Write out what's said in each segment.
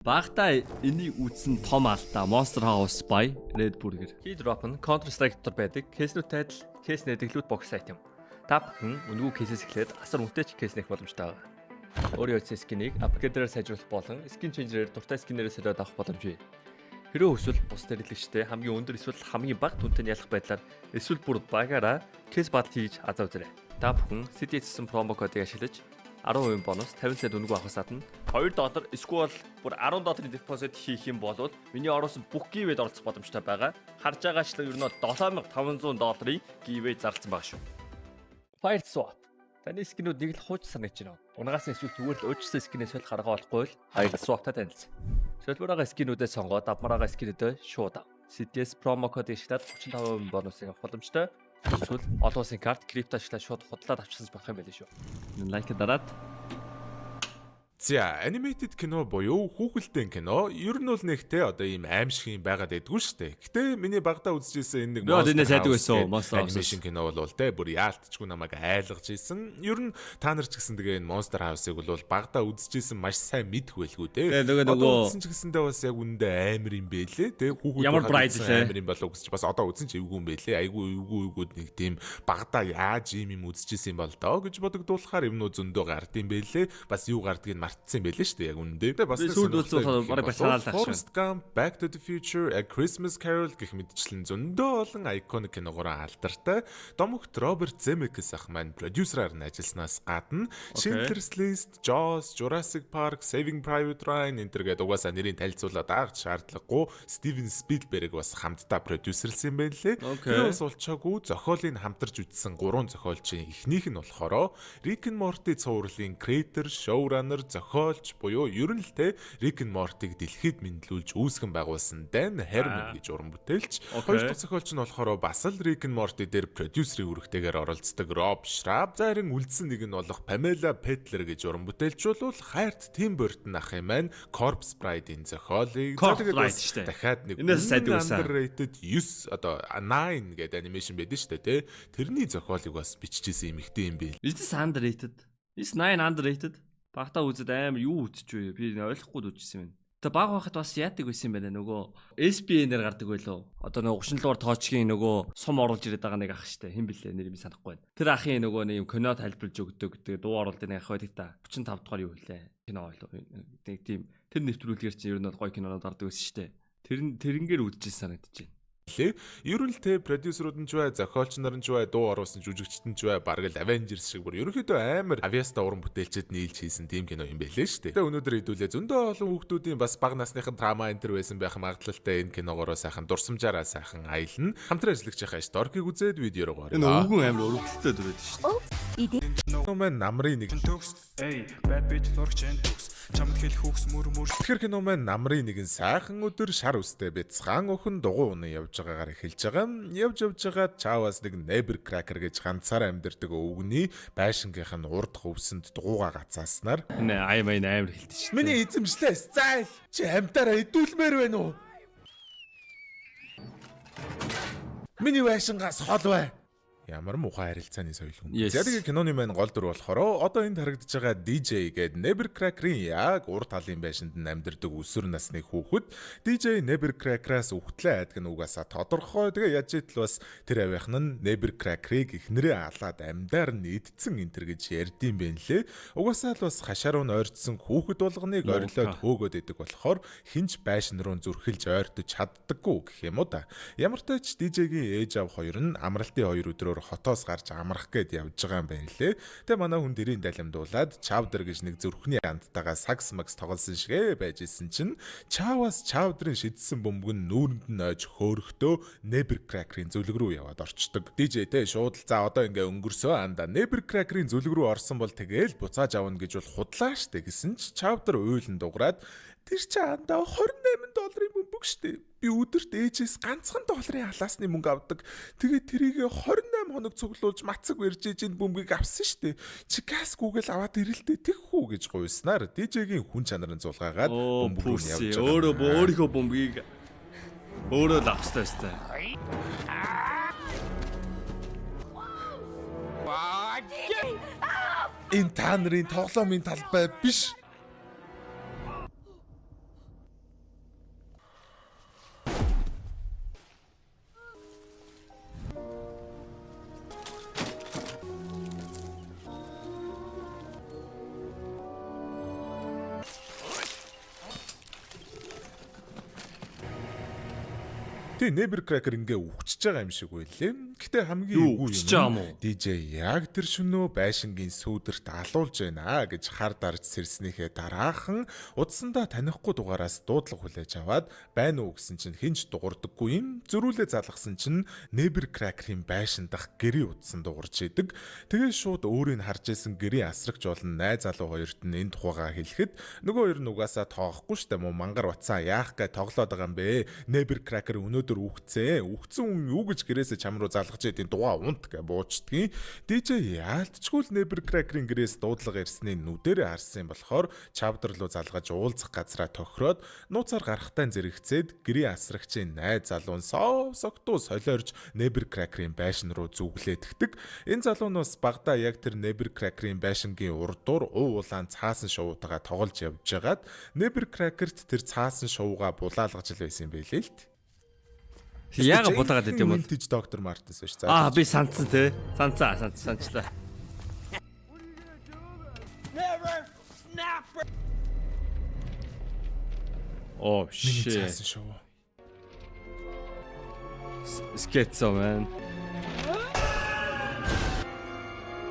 Багада энийг үзсэн том алдаа Monster House by Red Burger. Keydrop нь Counter Strike дотор байдаг case нүүдтэй адил case нээдэг loot box сайт юм. Та бүхэн үнэгүй case ээс эхлээд асар үнэтэй ч case нээх боломжтой байгаа. Өөрийн утасны skin ийг upgrader ээр сайжруулах болон skin changer ээр дуртай skin ээрээ солиод авах боломж бий. Хэрвээ хүсвэл бусад хэрэглэгчтэй хамгийн өндөр эсвэл хамгийн бага дүнтэй нь ялах байдлаар эсвэл бүр багаараа case battle хийж азаа үзээрэй. Та бүхэн CDS гэсэн promo кодыг ашиглаж 10% бонус 50 цент үнэгүй авахаас гадна 2 доллар эсвэл бүр 10 долларын депозит хийх юм бол миний оруулсан бүх giveaway д оролцох боломжтой байгаа. Харж байгаачлан ер нь бол 7500 долларын giveaway зарласан байгаа шүү. Fire Swap. Таны skin үүд нэг л хууч санагдаж байна. Унгаас нь эсвэл зүгээр л өөрчлөсөн skin ээ солих арга болохгүй л Fire Swap-та танилцсан. Солбороо skin үүдээ сонгоод авмараагаа skin үүдээ шууд ав. CDS promo код ашиглаад 35% бонусыг авах боломжтой. Эсвэл олон улсын карт крипто ашиглаад шууд худлаад авчихсан болох юм байл шүү. Like дараад. За, animated кино буюу хүүхэлдэйн кино ер нь бол нэгтэй одоо ийм аимшиг юм байгаад байдгүй шүү дээ. Гэтэ миний багадаа үзчихсэн энэ нэг Би бол энэс айдаг байсан, Monster House. Animation кино бол те бүр яалтчгүй намайг айлгаж исэн. Ер нь та нар ч гэсэн тэгээ энэ Monster House-ыг бол багадаа үзчихсэн маш сайн мэдэх байлгүй те. Тэгээ Одоо нөгөө үзсэн ч гэсэндээ бас яг үнэндээ амар юм бэлээ те. Хүүхэд Ямар байхад Bride үзсэн лээ? амар юм болов гэж бас одоо үзсэн ч эвгүй юм бэлээ. Айгүй эвгүй эвгүүд нэг тийм багадаа яаж ийм юм үзчихсэн юм бол доо гэж бодогдуулахаар юмнууд зөндөө гард юм бэлээ. Бас юу гардгийг мартсан юм бэлээ шүү дээ яг үнэндээ. Тэгээ бас Би нэг сүүлд үзсэн сонирхолтой болохоор гэх юм бараг бол бас санаал тах шүү. Forrest Gump, Back to the Future, A Christmas Carol гэх мэтчлэн зөндөө олон iconic киногоор алдартай Домогт Роберт Земекис ах маань продюсераар нь ажилласнаас гадна Schindler's List, Jaws, Jurassic Park, Saving Private Ryan энэ төр гэдэг угаасаа нэрийг танилцуулаад аах шаардлагагүй Steven Spielberg бас хамтдаа продюсерлсан юм байна лээ. Тэр бас улчаагүй зохиолыг хамтарч үтсэн гурван зохиолчийн эхнийх нь болохоор Rick and Morty цувралын creator, showrunner, зохиолч буюу ер нь л те Rick and Morty-г дэлхийд мэдлүүлж үүсгэн байгуулсан Dan Harmon гэж уран бүтээлч. Хоёр дахь зохиолч нь болохоор бас л Rick and Morty дээр продюсерийн үүрэгтэйгээр оролцдог Rob Schrab. За харин үлдсэн нэг нь болох Pamela Pettler гэж уран бүтээлч бол хайрт Tim Burton ах юм маань Corpse Bride-ийн зохиолыг. За Corpse тэгээд Bride бас штэ. дахиад нэг Энээс сайдаг байсан. underrated 9 одоо 9 гэдэг animation байдаг штэ те. Тэрний зохиолыг бас биччихсэн эмэгтэй юм байл. Is this underrated? Is 9 underrated? Багтаа үзээд амар юу үзчихв вэ? Би ойлгохгүй үзчихсэн юм. Тэгээ баг байхад бас яадаг байсан юм байна нөгөө SBN-ээр гардаг байлоо. Одоо нөгөө 30 дугаар тоочгийн нөгөө сум оруулж ирээд байгаа нэг ах штэ. Хэн блэ нэр би санахгүй байна. Тэр ахын нөгөө нэг юм кино тайлбарлаж өгдөг. Тэгээ дуу оруулдаг нэг ах байдаг та. 35 дугаар юу вэ? Кино ойлоо. Нэг тийм тэр нэвтрүүлгээр чинь ер нь бол гоё кинонууд гардаг байсан штэ. Тэр нь тэрнгээр үзчихсэн санагдаж байна. Лээ. Ер нь л те продюсерууд нь ч бай, зохиолч нар нь ч бай, дуу оруулсан жүжигчд нь ч бай, бараг л Avengers шиг бүр ерөнхийдөө амар авьяастай уран бүтээлчд нийлж хийсэн тийм кино юм байлээ шүү дээ. Тэгээ өнөөдөр хэдүүлээ зөндөө олон хүүхдүүдийн бас бага насныхан trauma энэ төр байсан байх магадлалтай энэ киногоороо сайхан дурсамжаараа сайхан аялна. Хамтран ажиллагчийнхаа Stork-ыг үзээд видео руу Энэ гараа. өвгөн амар өргөлттэй дүрээд шүү дээ. Кино маань намрын нэг Төгс. Эй, bad bitch зурагч энэ төгс. Чамд хэлэх үгс мөр мөр. Тэгэхээр кино маань намрын нэгэн сайхан өдөр шар үстэй бяцхан охин дугуй унан явж байгаагаар эхэлж байгаа. Явж явж байгаа чаавас нэг Nebbercracker гэж ганцаараа амьдардаг өвгөний байшингийнх нь урд хөвсөнд дугуйгаа гацааснаар Энэ ая маяг амар хэлдэг шүү дээ. "Миний эзэмшлээс зайл чи амьтаараа идүүлмээр байна уу? Миний байшингаас хол бай." Ямар муухай харилцааны соёл хүн. За тэгээ киноны маань гол дүр болохоор одоо энд харагдаж байгаа DJ гээд Nebbercracker-ийн яг урд талын байшинд нь амьдардаг өсвөр насны хүүхэд. DJ Nebbercracker-аас үхтлээ айдаг нь угаасаа тодорхой. Тэгээ яаж итл бас тэр авийнх нь Nebbercracker-ыг эхнэрээ алаад амьдаар нь идсэн энэ төр гэж ярьдсан байх лээ. Угаасаа л бас хашаар нь ойртсон хүүхэд болгоныг орилоод хөөгөөд идэг болохоор хинч байшин руу зүрхэлж ойртож чаддаггүй гэх юм уу да. Ямар ч тач DJ-гийн ээж аав хоёр нь амралтын хоёр өдрөөр хотоос гарч амрах гээд явж байгаа юм байна лээ. Тэгээ манай хүн дэрийн далимдуулаад Chowder гэж нэг зүрхний андтайгаа сакс макс тоглосон шигэ байж исэн чинь Чаваас Chowder-ын шидсэн бөмбөг нь нүүрэнд нь ойж хөөрөхдөө Nebbercracker-ийн зүлэг рүү яваад орчдөг. DJ те шууд л за одоо ингээ өнгөрсөө анда Nebbercracker-ийн зүлэг рүү орсон бол тэгээл буцааж авна гэж бол худлаа штэ гэсэн ч Chowder уйлан дуграад тэр чи андаа 28 долларын бөмбөг штэ. Би өдөрт ээжээс ганцхан долларын халаасны мөнгө авдаг. Тэгээд тэрийг 28 хоног цуглуулж мацаг барьж ээж энэ бөмбөгийг авсан штэ. Чи газ гүгэл аваад ирэлтээ тэг хүү гэж гуйснаар DJ-гийн хүн чанарын зулгаагаад бөмбөг рүү явж байгаа. Өөрөө өөрийнхөө бөмбөгийг өөрөө л авах хэрэгтэй өстэй. Энэ та нарын тоглоомын талбай биш. Тий, Nebbercracker ингээ үхчихэж байгаа юм шиг байлээ. Гэтэ хамгийн Юу, эвгүй үхчихэж байгаа юм уу? DJ яг тэр шөнөө байшингийн сүүдэрт алуулж байна гэж хар дарж сэрснийхээ дараахан удсандаа танихгүй дугаараас дуудлага хүлээж аваад байна уу гэсэн чинь хэн ч дуурдаггүй юм. Зөрүүлээ залгасан чинь Nebbercracker-ийн байшин дах гэрийн утсан дуурч идэг. Тэгээ шууд өөрийг харж исэн гэрийн асрагч болон найз залуу хоёрт нь энэ тухайгаа хэлэхэд нөгөө хоёр нь угаасаа тоохгүй штэ, мó мангар батсан яах гэ тоглоод байгаа юм бэ? Nebbercracker өнөөдөр үхцээ. Үхцэн хүн юу гэж гэрээсээ чам руу залгаж идэв, дугаа унт гэ буучдгийн. DJ яалтчгүй л Nebbercracker-ийн гэрээс дуудлага ирсний нүдэрээ харсан юм болохоор Chowder руу залгаж уулзах газраа тохироод нууцаар гарахтаа зэрэгцээд гэрийн асрагчийн найз залуу нь сов согтуу солиорж Nebbercracker-ийн байшин руу зүглээдгдэг. Энэ залуу нь бас багада яг тэр Nebbercracker-ийн байшингийн урдуур ув улаан цаасан шувуутайгаа тоглож явж байгаад Nebbercracker-т тэр цаасан шувуугаа булаалгаж л байсан юм байлээ л дээ. Яага булаагаад байт юм бол? Vintage Dr. Martens биш. За. Аа, би сандсан те. Сандсан, сандсан, санчлаа. Never snapper. Oh Миний shit. цаасан шувуу. Schizo man.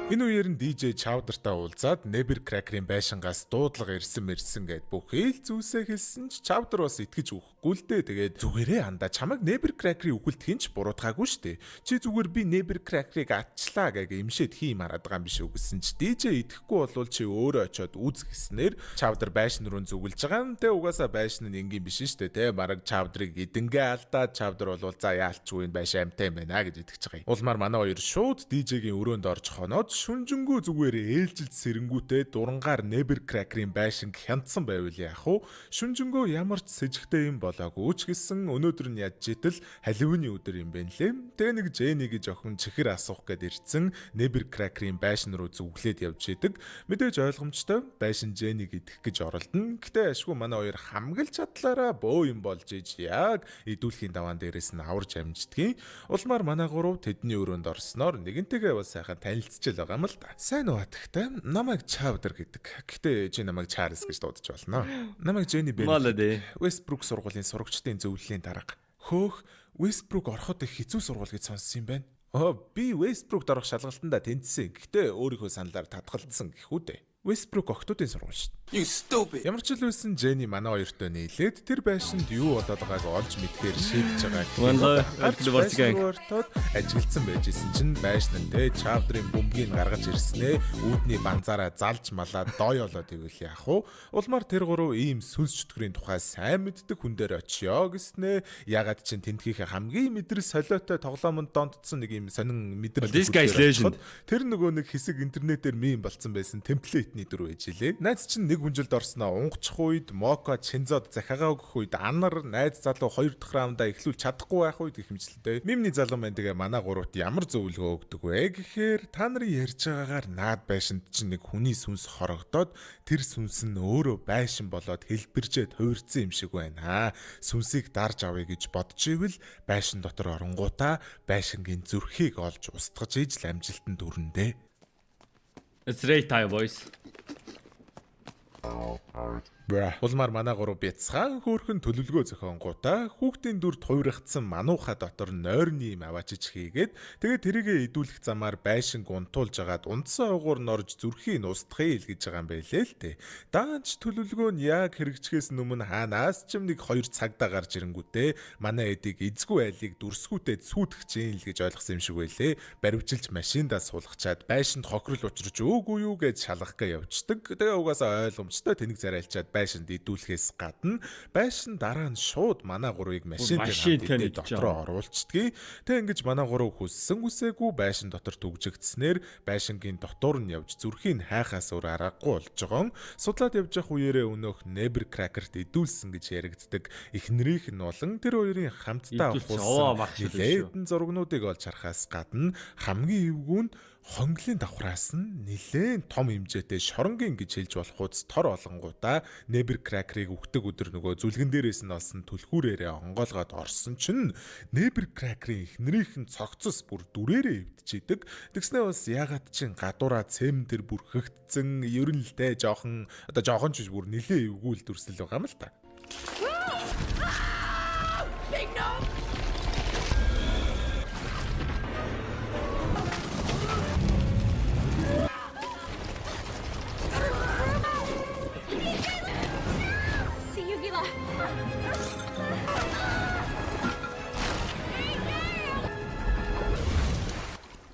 Энэ үеэр нь DJ Chowder-тай уулзаад Nebbercracker-ийн байшингаас дуудлага ирсэн мэрсэн гэд бүхий л зүйлсээ хэлсэн ч Chowder бас итгэж өгөхгүй л дээ. Тэгээд зүгээрээ андаа, чамайг Nebbercracker-ийн үхэлд хэн ч буруутгаагүй шүү дээ. Чи зүгээр би Nebbercracker-ыг атчлаа гэх эмшээд хийм хараад байгаа юм биш үү гэсэн ч DJ итгэхгүй болвол чи өөрөө очиод үз гэснээр Chowder байшин руу зүгэлж байгаа юм. Тэгээ угаасаа байшин нь энгийн биш шүү дээ. Тэ бараг Chowder-ыг эдэнгээ алдаад Chowder болвол за яалчгүй, энэ байшин амтай юм байна гэж итгэж байгаа юм. Улмаар манай хоёр шууд DJ-гийн өрөөнд орж хоноод шүнжэнгөө зүгээр ээлжилт сэрэнгүүтээ дурангаар Nebbercracker-ийн байшинг хянтсан байвал яах вэ? Шүнжэнгөө ямар ч сэжигтэй юм болоогүй ч гэсэн өнөөдөр нь ядж итэл Halloween-ий өдөр юм байна лээ. Тэгээ нэг Jenny гэж охин чихэр асуух гээд ирсэн Nebbercracker-ийн байшин руу зүглээд явж идэг. Мэдээж ойлгомжтой, байшин Jenny-г идэх гэж оролдоно. Гэтэ ашгүй манай хоёр хамгаалж чадлаараа бөө юм болж иж яг идүүлэхийн даваан дээрээс нь аварж амждгийн. Улмаар манай гурав тэдний өрөөнд орсноор нэгэнтэйгээ бас сайхан танилцчихл байгаа юм л да. Сайн уу, атагтай. Намайг Chowder гэдэг. Гэтэ чи намайг Charles гэж дуудаж болно. Намайг Jenny Bennett. Молодец. Westbrook сургуулийн сурагчдын зөвлөлийн дарга. Хөөх, Westbrook ороход их хэцүү сургууль гэж сонссон юм байна. Оо, би Westbrook-д орох шалгалтандаа тэнцсэн. Гэхдээ өөрийнхөө саналаар татгалцсан гэх үү дээ. Westbrook охтуудын сургууль шүү дээ. You stupid. Ямар ч л байсан Jenny манай хоёртой нийлээд тэр байшинд юу болоод байгааг олж мэдхээр шийдэж байгаа. One love, Гарч Liberty байшин Gang. руу ортоод ажиглцсан байж исэн чинь байшин нь те Chowder-ын бөмбөгийг гаргаж ирснээ үүдний банзаараа залж малаад дойолоо тэгвэл яах вэ? Улмаар тэр гурав ийм сүнс чөтгөрийн тухай сайн мэддэг хүн дээр очиё гэснээ. Ягаад чинь тентхийнхээ хамгийн мэдрэл солиотой тоглоомонд донтцсон нэг ийм сонин мэдрэл This guy is хүн дээр legend. очиход тэр нөгөө нэг хэсэг интернетээр meme болцсон байсан template ний дүр байж илээ. Найз чинь нэг хүнжилд орсноо унгчих үед Моко Чинзод захиагаа өгөх үед Анар найз залуу хоёр дахь раундаа эхлүүл чадахгүй байх үед гэх мэтчлээ. Meme ний залуу маань тэгээ манай гуравт ямар зөвлөгөө өгдөг вэ гэхээр та нарын ярьж байгаагаар наад байшинд чинь нэг хүний сүнс хорогдоод тэр сүнс нь өөрөө байшин болоод хэлбэржээ хувирцсан юм шиг байна. Сүнсийг дарж авъя гэж бодож ивэл байшин дотор оронгуудаа байшингийн зүрхийг олж устгаж ижил амжилтанд хүрнэ. It's raid time, boys. Бра. Улмаар манай гурав бяцхан хөөхөн төлөвлөгөө зохионгуудаа хүүхдийн дүр туйрагдсан манууха дотор нойрны юм аваачиж хийгээд тэгээ тэрийгэ идүүлэх замаар байшинг унтуулж агаад ундсан угуур нь орж зүрхийг нь устгахыг л гэж байгаа юм байлээ л дээ. Даанч төлөвлөгөө нь яг хэрэгжихээс өмнө хаанаас ч юм нэг хоёр цагдаа гарч ирэнгүүтээ манай эдийг эзгүй айлыг дүрсгүүтээ сүйтгэж чинь л гэж ойлгосон юм шиг байлээ. Баривчилж машиндаа суулгачаад байшинд хохирол учирч өөгүй юу гэж шалгах гээ явцдаг. Тэгээ угаасаа ойлгомжтой, тэнэг царайлчаад байшинд идүүлэхээс гадна байшин дараа нь шууд манай гурвыг машин дээр Машин хамт тань идээ идэж дотроо оруулцдгийг. Тэг ингэж манай гурав хүссэн үсээгүй байшин дотор түгжигдснээр байшингийн дотор нь явж зүрхийг хайхаас өөр аргагүй болж байгаа. Судлаад явж явах үеэрээ өнөөх Nebbercracker-т идүүлсэн гэж яригддаг эхнэрийнх нь болон тэр хоёрын хамтдаа Идүүлсэн. Овоо авахулсан мах шиг нилээдэн зургнуудыг олж харахаас гадна хамгийн эвгүй нь хонглын давхраас нь нилээн том хэмжээтэй шоронгийн гэж хэлж болох уц тор олонгуудаа Nebbercracker-ыг өгдөг өдөр нөгөө зүлгэн дээрээс нь олсон түлхүүрээрээ онгоолгоод орсон чинь Nebbercracker-ийн эхнэрийнх нь цогцос бүр дүрээрээ эвдчихийдэг. Тэгснээ бас ягаад чин гадуураа цэм тэр бүрхэгдсэн, ер нь л те жоохон одоо жоохон ч биш, бүр нилээн эвгүй л дүрслэл байгаа юм л та. Big no.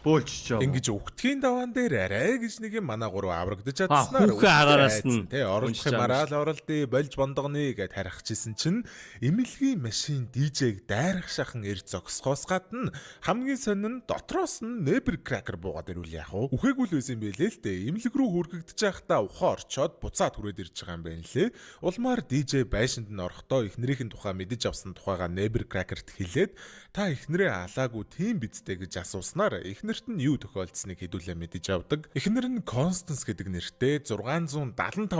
Бөөлчч. Ингэж үхтгийн даваан дээр арай гэж нэг юм манай гурав аврагдаж чадсанаар хүүхэн араас нь тэ оруулах уншиж юм араа л оролдъё болж бондгоны гэд харахчихсэн чинь эмнэлгийн машин DJ-г дайрах шахан эр зогсохоос гадна хамгийн сонин нь дотроос нь Nebbercracker буугаад ирвэл яах вэ? Үхээгүй л байсан юм байлээ л дээ. Эмнэлэг рүү хүргэгдэж байхдаа ухаан орчоод буцаад хүрээд ирж байгаа юм байна лээ. Улмаар DJ байшинд нь орохдоо эхнэрийнх нь тухай мэдэж авсан тухайгаа Nebbercracker-т хэлээд та эхнэрээ алаагүй тийм биз дээ гэж асууснаар эхнэрт нь юу тохиолдсныг хэдүүлээ мэдэж авдаг. Эхнэр нь Constance гэдэг нэртэй 675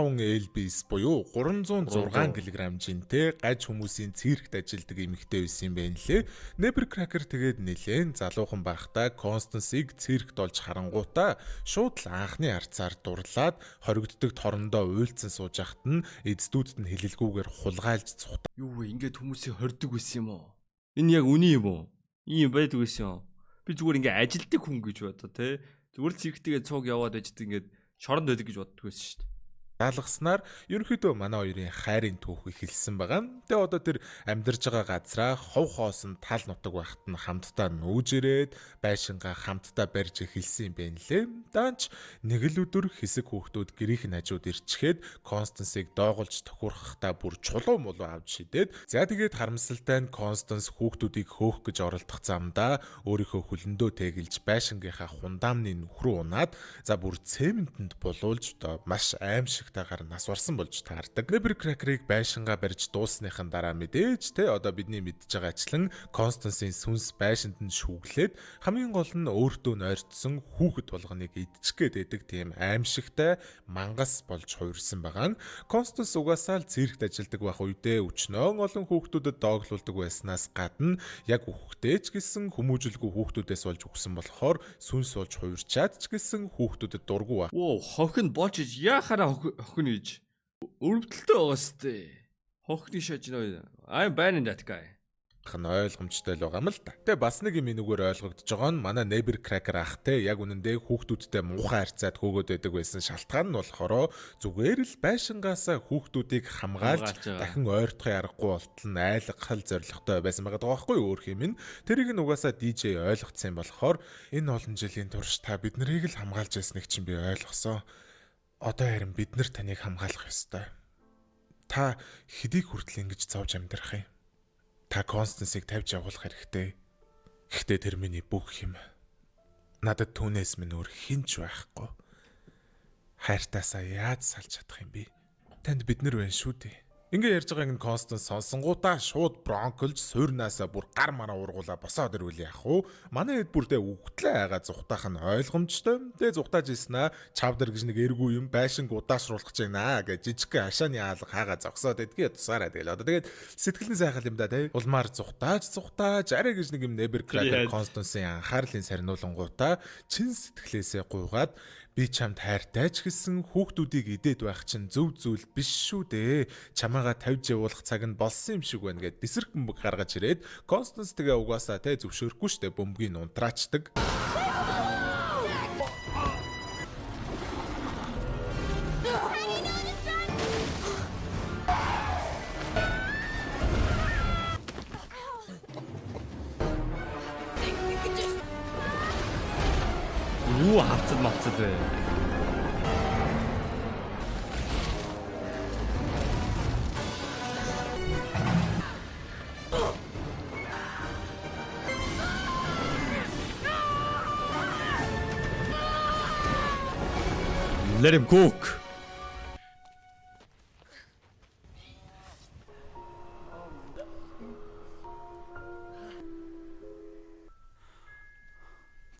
lbs буюу 306 кг жинтэй гаж хүмүүсийн циркт ажилладаг эмэгтэй байсан юм байна лээ. Nebbercracker тэгээд нэлээн залуухан байхдаа Constance-ыг циркт олж харангуутаа шууд л анхны харцаар дурлаад хоригддаг торондоо уйлдсан сууж ахад нь эздүүдэд нь хэлэлгүйгээр хулгайлж цухтаа Юу вэ? Ингээд хүмүүсийг хордог байсан юм уу? Энэ яг үний юм уу? Ийм байдаг байсан юм. Би зүгээр ингээ ажилтдаг хүн гэж бодоо те. Зүгээр л цирктэйгээ цуг яваад байж ингээд шоронд байдаг гэж боддог байсан шүү дээ. Даалгаснаар ерөнхийдөө манай хоёрын хайрын түүх эхэлсэн байгаа. Тэгээ одоо тэр амьдарч байгаа газраа хов хоосон тал нутаг байхад нь хамтдаа нүүж ирээд байшингаа хамтдаа барьж эхэлсэн юм байна лээ. Даанч нэг л өдөр хэсэг хүүхдүүд гэрийнх нь хажууд ирчгээд Констансыг доогоолж тохиурхахдаа бүр чулуу мулуу авч шидээд за тэгээд харамсалтай нь Констанс хүүхдүүдийг хөөх гэж оролдох замдаа өөрийнхөө хөлөндөө тэгэлж байшингийнхаа хундаамны нүх рүү унаад за бүр цемэнтэнд булуулж одоо маш аимшигтайгаар нас барсан болж таардаг. Nebbercracker-ыг байшингаа барьж дуусныхан дараа мэдээж те одоо бидний мэдж байгаачлан Констансын сүнс байшинд нь шүүглээд хамгийн гол нь өөртөө нойртсон хүүхэд болгоныг идчих гээд байдаг тийм аимшигтай мангас болж хувирсан байгаа нь. Констанс угаасаа л циркт ажилладаг байх үедээ өчнөөн олон хүүхдүүдэд дооглуулдаг байснаас гадна яг үхэхдээ ч гэсэн хүмүүжүүлгүй хүүхдүүдээс болж үхсэн болохоор сүнс болж хувирчаад ч гэсэн хүүхдүүдэд дургүй Воо, хохин болж иж яхаараа хохин иж. Өрөвдөлтөй байгаа сте. Хохины шаж нөө. I'm banning that guy. Ах нь ойлгомжтой л байгаа юм л да. Тэгээ бас нэг юм энүүгээр ойлгогдож байгаа нь манай Nebbercracker ах те яг үнэндээ хүүхдүүдтэй муухай харьцаад хөөгөөд байдаг байсан шалтгаан нь болохоор зүгээр л байшингаасаа хүүхдүүдийг хамгаалж Хамгаалж байгаа. дахин ойртохын аргагүй болтол нь айлгахал зорилготой байсан байгаа даа байхгүй юу өөр юм нь. Тэрийг нь угаасаа DJ ойлгоцсон юм болохоор энэ олон жилийн турш та бид нарыг л хамгаалж ясныг чинь би ойлгосон. Одоо харин бид нар таныг хамгаалах ёстой. Та хэдийг хүртэл ингэж зовж амьдрах юм? Та Констансыг тавьж явуулах хэрэгтэй. Гэхдээ тэр миний бүх юм. Надад түүнээс минь өөр хэн ч байхгүй. Хайртаасаа яаж салж чадах юм бэ? Танд бид нар байна шүү дээ. Ингээ ярьж байгааг нь Констанс сонсонгуудаа шууд бронколж суурнаасаа бүр гар мараа ургуулаа босоод ирвэл яах вэ? Манай хэд бүрдээ үгтлээ айгаа зугтаах нь ойлгомжтой. Тэгээ зугтааж ирсэн аа чавдар гэж нэг эргүү юм байшинг удаашруулах гэж байна гэж жижигхэн ашааны хаалга хаага зогсоод идгээ тусаараа тэгэл одоо тэгээд сэтгэл нь сайхан юм да тий. Улмаар зугтааж зугтааж арай гэж нэг юм Nebbercracker Констансын анхаарлын сарниулангуудаа чин сэтгэлээсээ гуйгаад би чамд хайртай ч гэсэн хүүхдүүдийг идээд байх чинь зөв зүйл биш шүү дээ. Чамаагаа тавьж явуулах цаг нь болсон юм шиг байна гэд бэсэрх бөмбөг гаргаж ирээд Констанс тэгээ угаасаа те зөвшөөрөхгүй штэ бөмбөгийг унтраачдаг. Юу хавцал мавцал вэ? Let him cook.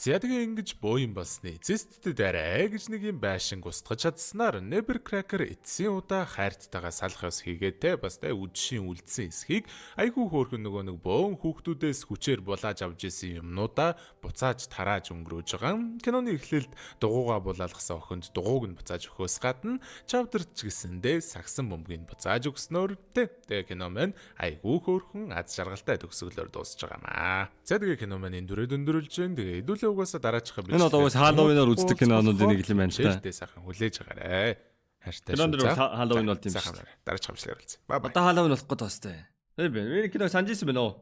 За тэгээ ингэж боо юм болсны эцэстдэд арай гэж нэг юм байшинг устгаж чадсанаар Nebbercracker эцсийн удаа хайрттайгаа салах ёс хийгээд те бас те үдшийн үлдсэн эсхийг айгүй хөөрхөн нөгөө нэг бөөн хүүхдүүдээс хүчээр булааж авч исэн юмнуудаа буцааж тарааж өнгөрөөж байгаа. Киноны эхлэлд дугуугаа булаалгасан охинд дугууг нь буцааж өгөхөөс гадна чавдарт ч гэсэндээ сагсан бөмбөгийг буцааж өгснөөр те тэгээ кино маань айгүй хөөрхөн аз жаргалтай төгсгөлөөр дуусж байгаа маа. За тэгээ кино маань энэ дүрээд өндөрлж जैन. Тэгээ хэдүүлээ угаасаа дараачихаа Энэ одоо угаас Halloween-аар үздэг кинонуудын нэг юм байна л та. Шилдээ сайхан хүлээж агаарэ. Хайртай Кинон шүү. дээр За, Halloween болд юм сайхан шүү. амраарай. Дараачих хамчлаар уулзъя. Bye bye. Одоо Halloween болох гээд бас тээ. Тэр бэ. Би кино санаж ирсэн байна уу?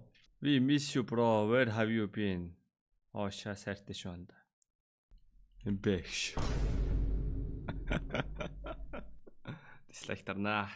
We miss you, bro. Where have you been? Оо ша сайртай шүү анда. Юм бэ ш. Dislike дарнаа.